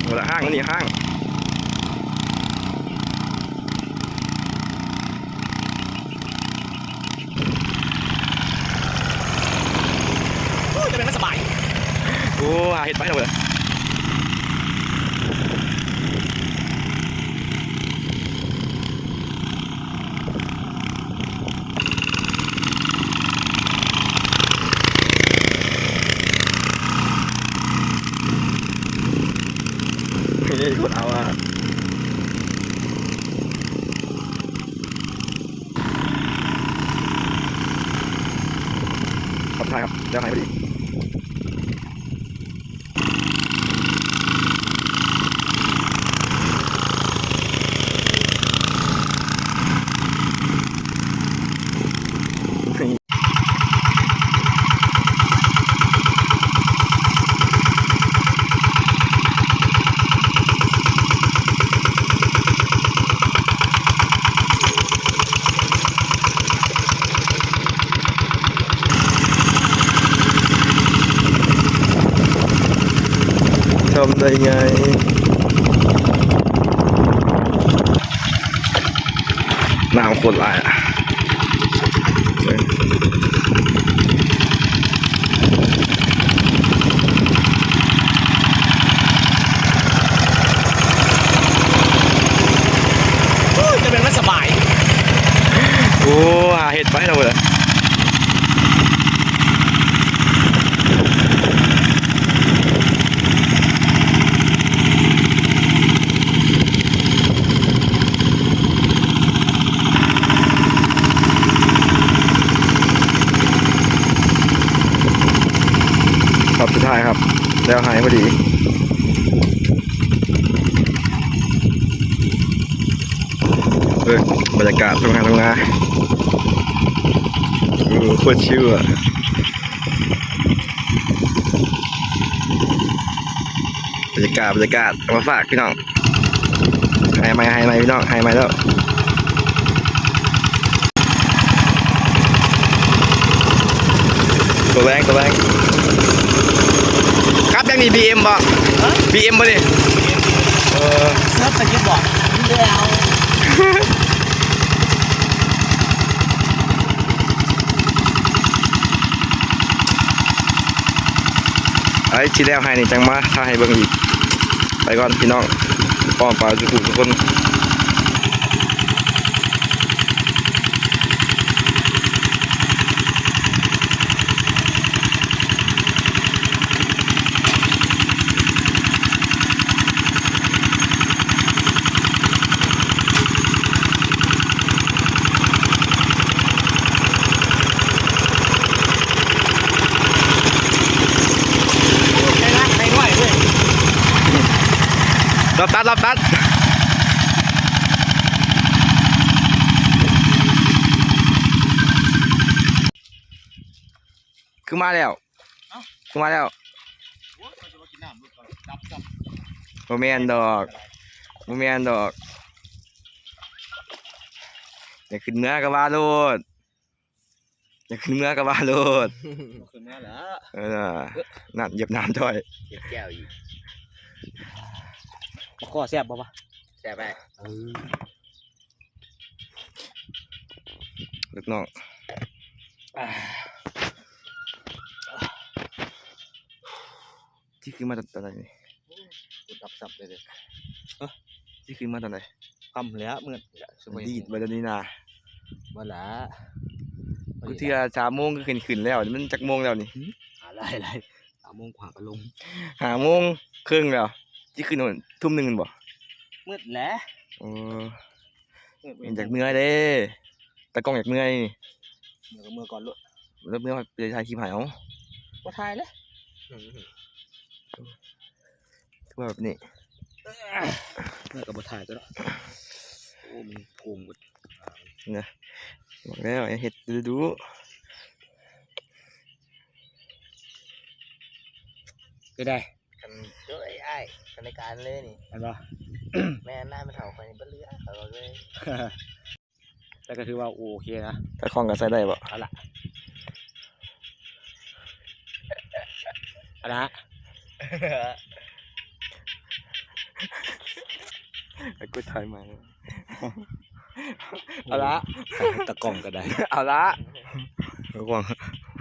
ໂອ້ ລະຫ້າງ ອັນນີ້ຫ້າງ ໂອ້ຍ ຈະແມ່ນມັນສະບາຍ ໂອ້ ຫາເຮັດໄປແລ້ວເວີ້ຍ. ເຮີ້ຍ ໂຄດເອົາອະ ຂັບຖ່າຍຄັບ ແລ້ວໃຫ້ພໍດີ. ທຳໄດ້ໄງ? ນ້ຳໂຄດຫຼາຍອະ. ໂອ້ຍ ຈະແມ່ນມັນສະບາຍ ໂອ້ ຫາເຮັດໄປແລ້ວເວີ້ຍ. ຮອບສຸດທ້າຍຄັບ ແລ້ວໃຫ້ພໍດີ. ເອີ ບັນຍາກາດທົ່ງໄຮ່ທົ່ງນາ ເອີ ໂຄດຊິວອະ ບັນຍາກາດ ບັນຍາກາດ ເອົາມາຝາກພີ່ນ້ອງ. ໄຮ່ໃໝ່ ໄຮ່ໃໝ່ພີ່ນ້ອງ ໄຮ່ໃໝ່ແລ້ວ ໂຕແລງ ໂຕແລງ ຂັບຫຍັງນີ້ ບີເອັມບໍ່? ຮະ? ບີເອັມບໍ່ນີ້? ເອີ ເສີບສະກິດບໍ່? ແລ້ວ ໄອ້ ຊິແລ້ວໄຮ່ນີ້ຈັ່ງມາຖ່າຍໃຫ້ເບິ່ງອີກ. ໄປກ່ອນພີ່ນ້ອງ ປ້ອງປາຍສູ່ຜູ້ສູ່ຄົນ. ລອບຕັດ ລອບຕັດ ຄືມາແລ້ວ ເອົ້າ ຄືມາແລ້ວ ໂອ້ຍ ຂ້ອຍຊິມາກິນນ້ຳ ລົດກໍດັບຊ້ຳ ບໍ່ແມ່ນດອກ ບໍ່ແມ່ນດອກ ຢາກຂຶ້ນເມືອກໍວ່າໂລດ ຢາກຂຶ້ນເມືອກໍວ່າໂລດ ບໍ່ຂຶ້ນເມືອແລ້ວ ເອີ ນັ້ນ ຢຽບນ້ຳຖ້ອຍ ຢຽບແກ້ວອີກ ຂໍແຊບບໍ່ວະ? ແຊບໄດ໋ ເອີ ລູກນ້ອງ ຊິຂຶ້ນມາຕອນໃດນີ້? ໂອ້ ກົດດັບສັບເລີຍເດ້ ຮະ ຊິຂຶ້ນມາຕອນໃດ? ຄ່ຳແລ້ວ ມື້ນີ້ລະ ດີດບໍ່ດຽວນີ້ນາ ບໍ່ລະ ກູເທື່ອສາມໂມງກໍຂຶ້ນ ຂຶ້ນແລ້ວ ມັນຈັກໂມງແລ້ວນີ້? ຫາຫຼາຍໆ ສາມໂມງກວ່າກໍລົງ ຫ້າໂມງເຄິ່ງແລ້ວ ຊິຂຶ້ນຮອດທຸ່ມໜຶ່ງແມ່ນບໍ່? ມືດແຫຼະ ໂອ້ ມືດ ຢາກເມືອເດ້ ຕາກ້ອງຢາກເມືອນີ້ ເມືອກໍເມືອກ່ອນໂລດ ແລ້ວເມືອໄປຖ່າຍຄລິບໃຫ້ເອົາ ບໍ່ຖ່າຍເລີຍ ອື ຄືວ່າແບບນີ້ ເມືອກໍບໍ່ຖ່າຍຕົວະ ໂອ້ ມັນໂກງເບິດນະ ບອກແລ້ວໃຫ້ເຮັດດຸໆ ເປັນໃດ? ຄັນ ໂອ້ຍ ອ້າຍ ຄັນລາຍການເລີຍນີ້ ແມ່ນບໍ່? ແມ່ນ ນາຍມັນເຖົ້າຂ້ອຍນີ້ບໍ່ເຫຼືອ ຂ້ອຍບອກເລີຍ ແຕ່ກໍຖືວ່າໂອເຄນະ ຖ້າຄ່ອງກໍໃຊ້ໄດ້ບໍ່? ເອົາລະ ອັນນະ ໃຫ້ກົດຖ່າຍໃໝ່. ເອົາລະ ຕາກ້ອງກໍໄດ້ ເອົາລະ ຕາກ້ອງ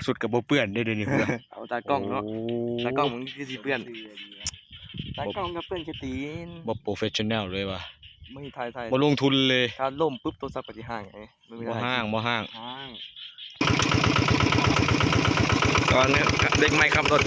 ຊຸດກໍບໍ່ເປື້ອນເດ້ດຽວນີ້ ເອົາຕາກ້ອງເນາະ. ໂອ້ ຕາກ້ອງມັນຄືຊິເປື້ອນ ຕາກ້ອງກໍເປື້ອນແຄ່ຕີນ ບໍ່ໂປຣເຟດເຊີນແນວເລີຍວ່າ ບໍ່ມີຖ່າຍ ຖ່າຍ ບໍ່ລົງທຶນເລີຍ ຖ້າລົ້ມປຶບໂທລະສັບກໍຊິຮ້າງເດ້. ບໍ່ຮ້າງ ບໍ່ຮ້າງ ຮ້າງ ສອນເດັກໃໝ່ຂັບລົດ.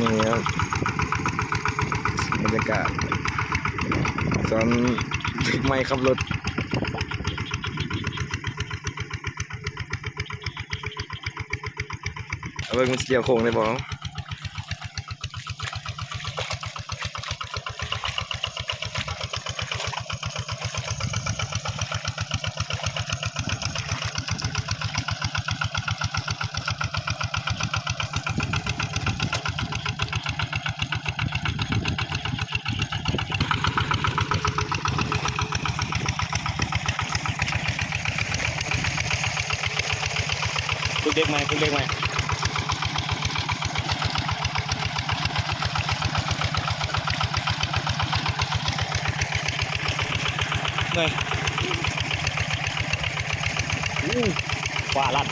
ນີ້ຄັບ ບັນຍາກາດ ສອນເດັກໃໝ່ຂັບລົດ. ເອົາເບິ່ງມັນຊິລ້ຽວໂຄ້ງໄດ້ບໍ່. ຝຶກເດັກໃໝ່ ຝຶກເດັກໃໝ່ ເມື່ອຍ. ໂອ້ ຟ້າລັ່ນ.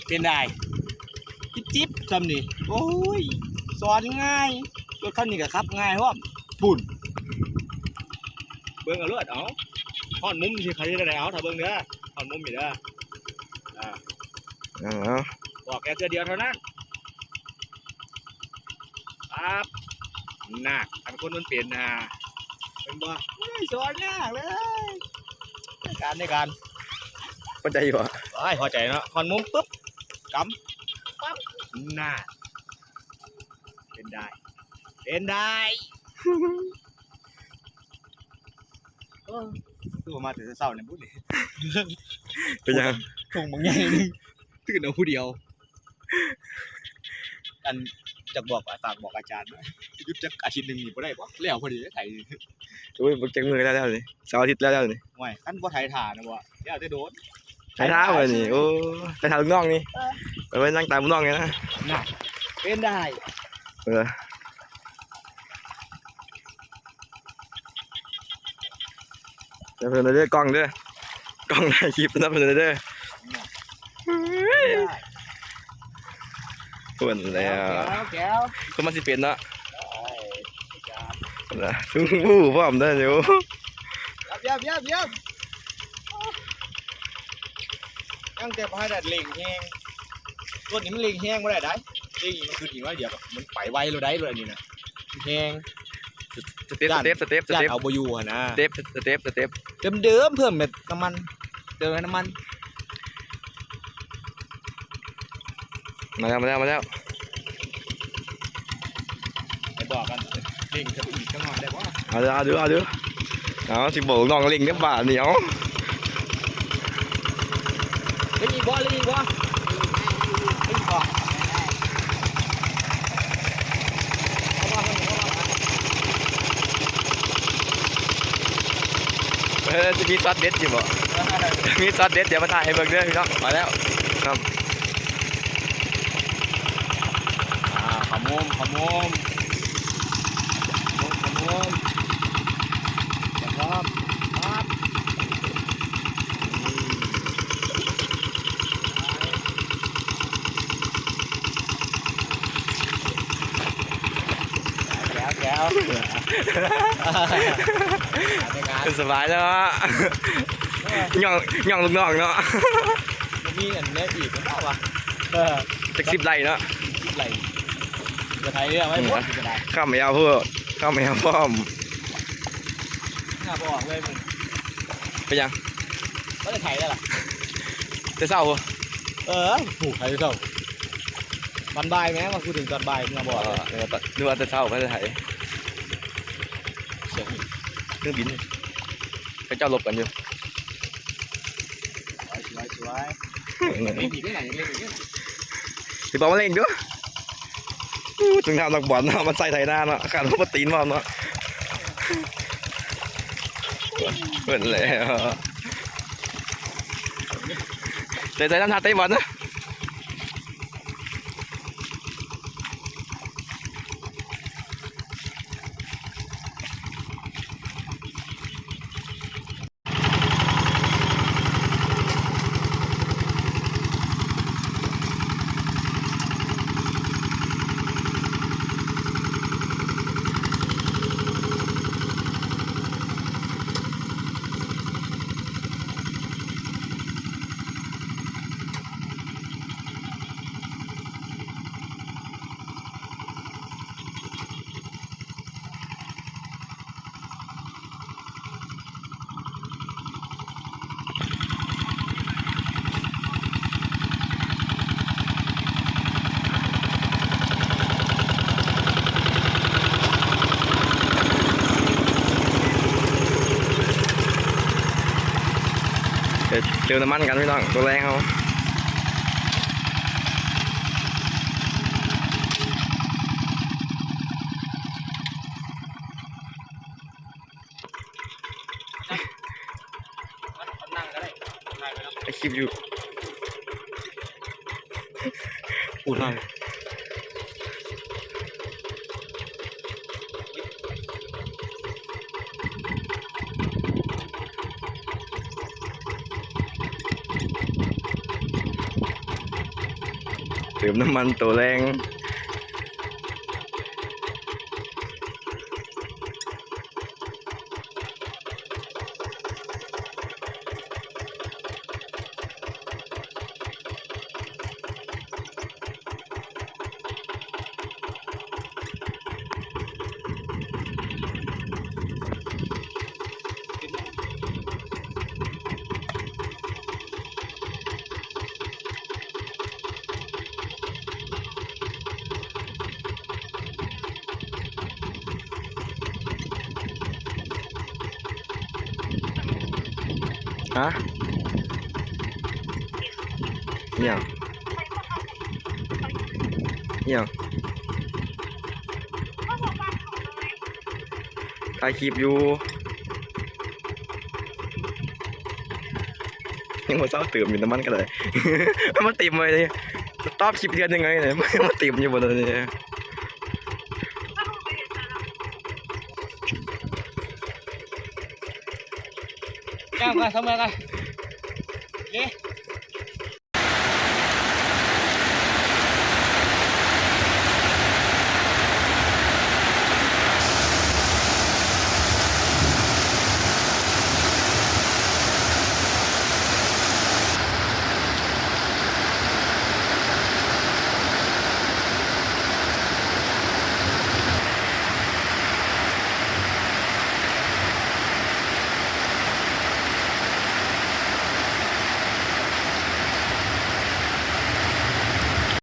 ເປັນໄດ໋ ຈິບໆ ຊ່ຳນີ້ ໂອ້ຍ ສອນງ່າຍ ລົດຄັນນີ້ກໍຂັບງ່າຍພ້ອມ ພຸ້ນ ເບິ່ງເອົາໂລດ ເອົາ ຮອດມຸມຊິໃຜຊິໄດ້ ເອົາ ຖ້າເບິ່ງເດີ ຮອດມຸມນີ້ເດີ ອ່າ ເອົາ ບອກແຄ່ເທື່ອດຽວເທົ່ານັ້ນ. ປັບ ນະ ຄັນຄົນມັນເປັນນະ ເຫັນບໍ່? ໂອ້ຍ ສອນຍາກເລີຍ ໃນການ ໃນການ ພໍໃຈຢູ່ບໍ່? ໂອ້ຍ ພໍໃຈເນາະ ຮອດມຸມປຶບ ກຳ ປັບ ນະ ເປັນໄດ້ ເປັນໄດ້. ໂອ້ ຄືວ່າມາແຕ່ເຊົ້າໆ ນີ້ບຸ ເປັນຫຍັງ? ຖົງບັກໃຫຍ່ໜຶ່ງ ຕື່ນເອົາຜູ້ດຽວ. ອັນ ຢາກບອກ ຝາກບອກອາຈານ ຢຸດຈັກອາທິດໜຶ່ງນີ້ບໍ່ໄດ້ບໍ່? ແລ້ວພໍດີໄຖ. ໂອ້ຍ ບໍ່ຈັກມື້ແລ້ວໆ ນີ້ ເສົາອາທິດແລ້ວໆ ນີ້. ໂອ້ຍ ຄັນບໍ່ໄຖຖ້ານະບໍ່ ແລ້ວແຕ່ໂດນ ໄຖຖ້າບັດນີ້. ໂອ້ ໄຖຖ້າລູກນ້ອງນີ້ ເອີ ໄປໄວ້ນັ່ງຕາມລູກນ້ອງນີ້ນະ. ນະ ເປັນໄດ້ ເອີ. ສະໜັບສະໜູນເດີ ກ້ອງເດີ ກ້ອງຖ່າຍຄລິບ ສະໜັບສະໜູນເດີ. ພຸ້ນແລ້ວ ແກ້ວ ແກ້ວ ຄືມັນຊິເປັນເນາະ. ໂອ້ຍ ພຸ້ນນະ ຮູ້ພ້ອມໄດ້ຢູ່. ຢຽບ ຢຽບ ຢຽບ ຢຽບ ຍັງແຕ່ບໍ່ໃຫ້ໄດ້ເລັ່ງແຮງ ລົດນີ້ມັນເລັ່ງແຮງບໍ່ໄດ້ໃດ໋ ເລັ່ງມັນຄືອີກໜ້ອຍດຽວ ມັນໄປໄວໂລດໃດ໋ ລົດອັນນີ້ນະ ແຮງ ສະເຕັບ ສະເຕັບ ສະເຕັບ ສະເຕັບ ເອົາບໍ່ຢູ່ຫັ້ນນະ ສະເຕັບ ສະເຕັບ ສະເຕັບ ເດີມໆ ເພີ່ມແບບນ້ຳມັນ ເຕີມໃຫ້ນ້ຳມັນ. ມາແລ້ວ ມາແລ້ວ ມາແລ້ວ ໄປບອກກັນ ເລັ່ງຂຶ້ນອີກຈັກໜ້ອຍໄດ້ບໍ່? ເອົາເດີ ເອົາເດີ ເອົາເດີ ເອົາ ຊິບອກນ້ອງເລັ່ງເດີບາດນີ້. ເອົາ ເລັ່ງອີກບໍ່? ເລັ່ງອີກບໍ່? ເລັ່ງອີກບໍ່? ເອີ ຊິມີຊັອດເດັດຢູ່ບໍ່? ມີຊັອດເດັດ ດຽວມາຖ່າຍໃຫ້ເບິ່ງເດີພີ່ນ້ອງ. ມາແລ້ວ ຄັບ ອ່າ ຂະໂມມ ຂະໂມມ ຂະໂມມ ຂະໂມມ ຂະໂມມ. ສະບາຍເນາະ ຍ້ອງ ຍ້ອງລູກນ້ອງເນາະ ບໍ່ມີອັນແນວອີກແລ້ວວະ ເອີ ຈັກສິບໄລ່ເນາະ ສິບໄລ່ ຈະໄຖເລື່ອງໄວ້ໝົດ ຈະໄດ້ ຄ້ຳແອວໂພດ ຄ້ຳແອວພ້ອມ ໜ້າບໍ່ອອກເລີຍມຶງ ເປັນຫຍັງ? ບໍ່ໄດ້ໄຖແລ້ວລະ ແຕ່ເຊົ້າພຸ້ນ ເອີ ຜູ້ໄຖແຕ່ເຊົ້າ ຕອນບ່າຍແມ້ ວ່າຜູ້ເຖິງຕອນບ່າຍ ເມື່ອບໍ່ອອກເລີຍ ເອີ ນຶກວ່າແຕ່ເຊົ້າໄປໄຖ ສຽງອີກ ເຄື່ອງບິນ ເຂົາເຈົ້າລົບກັນຢູ່ ສວຍ ສວຍ ສວຍ ເອີ ເອີ ເອີ ເອີ ຊິບອກມາເລັ່ງດູ ອູ້ ເຖິງເທົ່ານັກບອນເນາະ ມັນໃສ່ໄຖນາເນາະ ຂາດບໍ່ຕີນພ້ອມເນາະ ເບິດແລ້ວ ໃສ່ ໃສ່ນຳທ່າເຕະບອນນະ. ເຕີມນ້ຳມັນກັນພີ່ນ້ອງ ໂຕແລງເຮົາ. ອັດຄລິບຢູ່ ໂອ້ ເຕີມນ້ຳມັນໂຕແລງ. ຮະ? ອີຫຍັງ? ອີຫຍັງ? ຖ່າຍຄລິບຢູ່ ຍັງບໍ່ເຊົາເຕີມຢູ່ ນ້ຳມັນກະໄດ້ ມັນເຕັມໄວ້ເດ ສະຕັອບຄລິບເທື່ອໜຶ່ງໄວ້ ມັນເຕັມຢູ່ບໍ່ດຽວນີ້ ການ ການ ເສົາເມືອການ ເອີ.